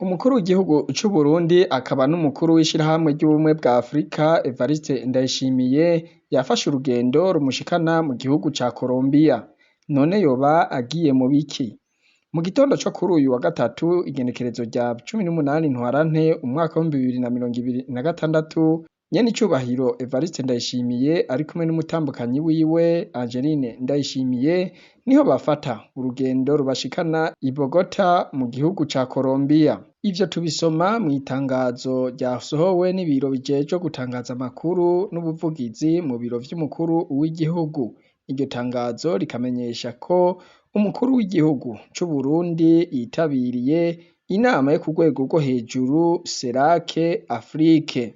Umukuru w'igihugu c'Uburundi akaba n'umukuru w'ishirahamwe ry'ubumwe bwa Afrika Evariste Ndayishimiye yafashe urugendo rumushikana mu gihugu ca Colombia. None yoba agiye mu biki? Mu gitondo co kuri uyu wa gatatu, igenekerezo rya 18 Ntwarante umwaka w'2026, nyenicubahiro Evariste Ndayishimiye ari kumwe n'umutambukanyi wiwe Angeline Ndayishimiye niho bafata urugendo rubashikana i Bogota mu gihugu ca Colombia. Ivyo tubisoma mw'itangazo ryasohowe n'ibiro bijejwe gutangaza amakuru n'ubuvugizi mu biro vy'umukuru w'igihugu. Iryo tangazo rikamenyesha ko umukuru w'igihugu c'Uburundi yitabiriye inama yo ku rwego rwo hejuru CELAC Afrique.